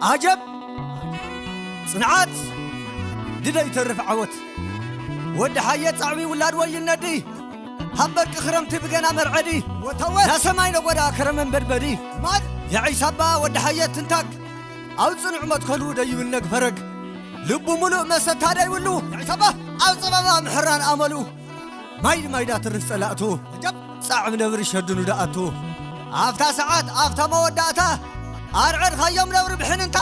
ዓጀብ ጽንዓት ድደ ይተርፍ ዓወት። ወዲ ሓየት ጻዕቢ ውላድ ወይን ነዲ፣ ሃም በርቂ ክረምቲ ብገና መርዐዲ፣ ወተወ ናሰማይ ነጎዳ ከረመን በድበዲ። ማድ የዒሳባ ወዲ ሓየት ትንታግ፣ ኣብ ጽኑዕ መትከሉ ደይብነግ ፈረግ፣ ልቡ ምሉእ መሰታ ደይብሉ። የዒሳባ ኣብ ጸበባ ምሕራር ኣመሉ፣ ማይ ማይዳ ትርፍ ጸላእቱ። ጻዕብ ነብሪ ሸድኑ ደኣቱ። ኣፍታ ሰዓት፣ ኣፍታ መወዳእታ፣ ኣርዕድኻዮም ነብሪ ብሕንንታ።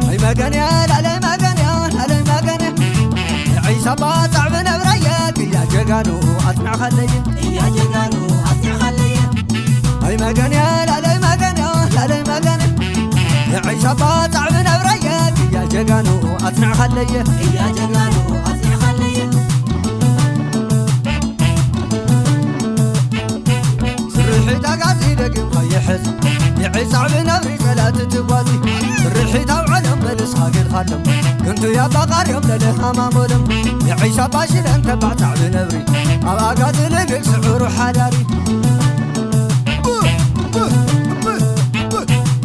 ኣይ መገንያ፣ ላለይ መገንያ፣ ላለይ መገንያ። የዒሳባ ጻዕቢ ነብራየ፣ ቅያ ጀጋኑ ኣጽናዕኻለየ። ቅያ ጀጋኑ ኣጽናዕኻለየ። ኣይ መገንያ፣ ላለይ መገንያ፣ ላለይ መገንያ። የዒሳባ ጻዕቢ ነብራየ፣ ቅያ ጀጋኑ ኣጽናዕኻለየ። ቅያ ጀጋኑ ኣጽናዕኻለየ። ስርሒት ኣጋዚ ደጊምካ ይሕዝ፣ ንዒ ጻዕቢ ነብሪ ጸላእቲ ትጓዚ። ስርሒት ኣውዓሎም በልስኻ ግድኻሎም፣ ክንቱ ያባቓርዮም ለለሃማሞሎም። ንዒ ሳባ ሽለን ተባዕ ጻዕቢ ነብሪ፣ ኣብ ኣጋዚ ልግግ ስዑሩ ሓዳሪ።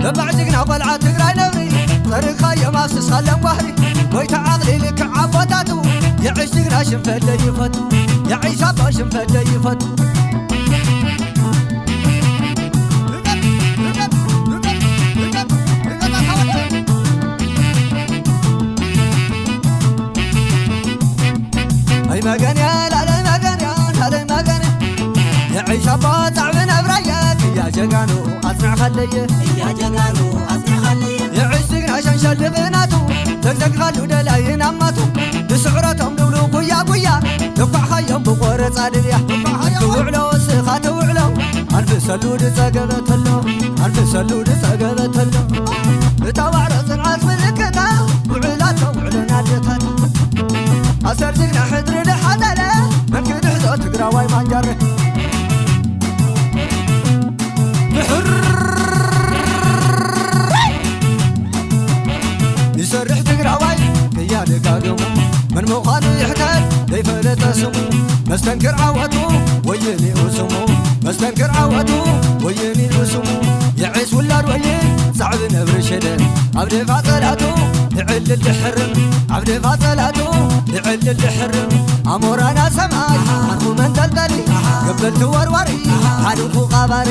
ተባዕ ጅግና ቆልዓ ትግራይ ነብሪ፣ ጸሪኻዮም ኣፍስሳሎም ዋህሪ። ጎይታ ዓቕሊ ልክዕ ኣቦታቱ፣ የዒስ ጅግና ሽንፈት ደይፈቱ፣ የዒስ ኣቦ ሽንፈት ደይፈቱ። ኣይ መገንያ፣ ላለይ መገንያ፣ ላለይ መገንያ። የዒስ ኣቦ ጻዕቢ ነብራየ፣ ቅያ ጀጋኑ ኣጽናዕኻለየ። ቅያ ጀጋኑ ኣጽናዕኻለየ። የዒስ ጅግና ሸንሸል ድቕናቱ፣ ዘግዘግኻሉ ደላይን ኣማቱ። ብስዕረቶም ድብሉ ጉያ ጉያ፣ ተኳዕኻዮም ብቆረጻ ድልያ። ትውዕሎ ወስኻ ትውዕሎ፣ ኣልብሰሉ ድጸገበ ተሎ፣ ኣልብሰሉ ድጸገበ ተሎ። እታ ዋዕሮ ጽንዓት ምልክታ፣ ውዕላቶ ውዕሎን ኣደታት። ኣሰር ጅግና ሕድሪ ድሓዘለ፣ መን ክድሕዞ ትግራዋይ ማንጃረ። ድሕር ይሰርሕ ትግራዋይ ቅያ ደጋግሙ፣ መን ምዃኑ ይሕተት ዘይፈለጠ ስሙ። መስተንክር ዓወቱ ወይን እዩ ስሙ፣ መስተንክር ዓወቱ ወይን እዩ ስሙ። የዒስ ውላድ ወይን ጻዕቢ ነብሪ ሽደ፣ ኣብ ደፋ ጸላቱ ይዕልል ድሕርም፣ ኣብ ደፋ ጸላቱ ይዕልል ድሕርም። ኣሞራና ሰማይ ዓርኩ መንጠልጠሊ፣ ገበል ተወርዋሪ፣ ሓሊኹ ቃባሪ፣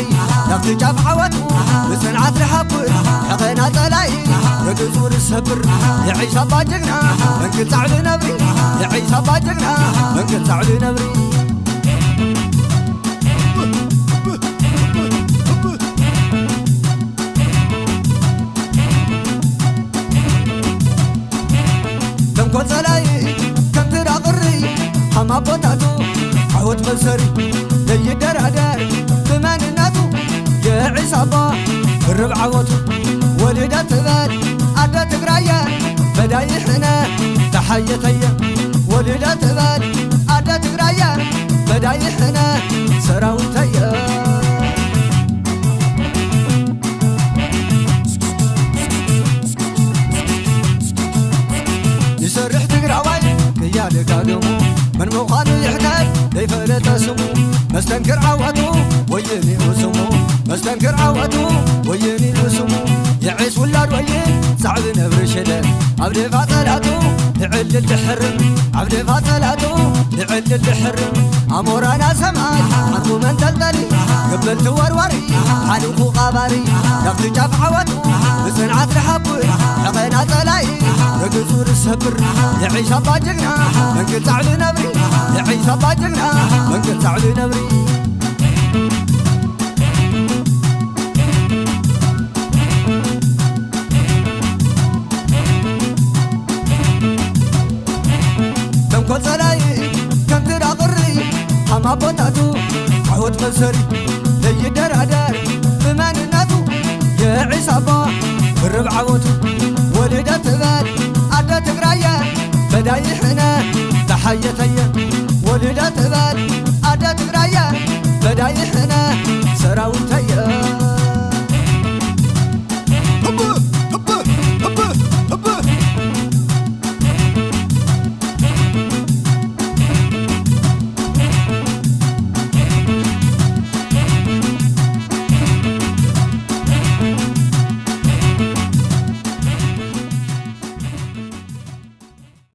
ናብቲ ጫፍ ዓወቱ ብጽንዓት ዝሓኩር፣ ሕቐና ጸላኢ ረግጹ ዝሰብር። የዒስ ኣባ ጅግና መንክል ጻዕቢ ነብሪ፣ የዒስ ኣባ ጅግና መንክል ጻዕቢ ነብሪ። ተንኮል ጸላኢ ከም ትራቕሪ፣ ሃም ኣቦታቱ ዓወት መብሰሪ። ዘይደራደር ብመንነቱ፣ የዒስ ኣባ ድርብ ዓወቱ። ወልደ ትበል ኣደ ትግራየ፣ ፈዳይሕነ ተሓየተየ። ወልደ ትበል ኣደ ትግራየ፣ ፈዳይሕነ ሰራዊተየ። ይሰርሕ ትግራዋይ ቅያ ደጋግሙ፣ መን ምዃኑ ይሕተት ዘይፈለጠ ስሙ። መስተንክር ዓወቱ ወይን እዩ ስሙ፣ መስተንክር ዓወቱ ወይን እዩ ስሙ። የዒስ ውላድ ወይን ጻዕቢ ነብሪ ሽደ፣ ኣብ ደፋ ጸላቱ ይዕልል ድሕርም፣ ኣብ ደፋ ጸላቱ ይዕልል ድሕርም። ኣሞራና ሰማይ ዓርኩ መንጠልጠሊ፣ ገበል ተወርዋሪ፣ ሓሊኹ ቃባሪ፣ ናብቲ ጫፍ ዓወቱ ብጽንዓት ዝሓኩር፣ ሕቐና ጸላኢ ረግጹ ዝሰብር። የዒስ ኣባ ጅግና መንክል ጻዕቢ ነብሪ፣ የዒስ ኣባ ጅግና መንክል ጻዕቢ ነብሪ። ተንኮል ጸላኢ ከም ትራቕሪ፣ ሃም ኣቦታቱ ዓወት መብሰሪ። ዘይደራደር ብመንነቱ፣ የዒስ ኣባ ድርብ ዓወቱ። ወልደ ትበል ኣደ ትግራየ፣ ፈዳይሕነ ተሓየተየ። ወልደ ትበል ኣደ ትግራየ፣ ፈዳይሕነ ሰራዊተ።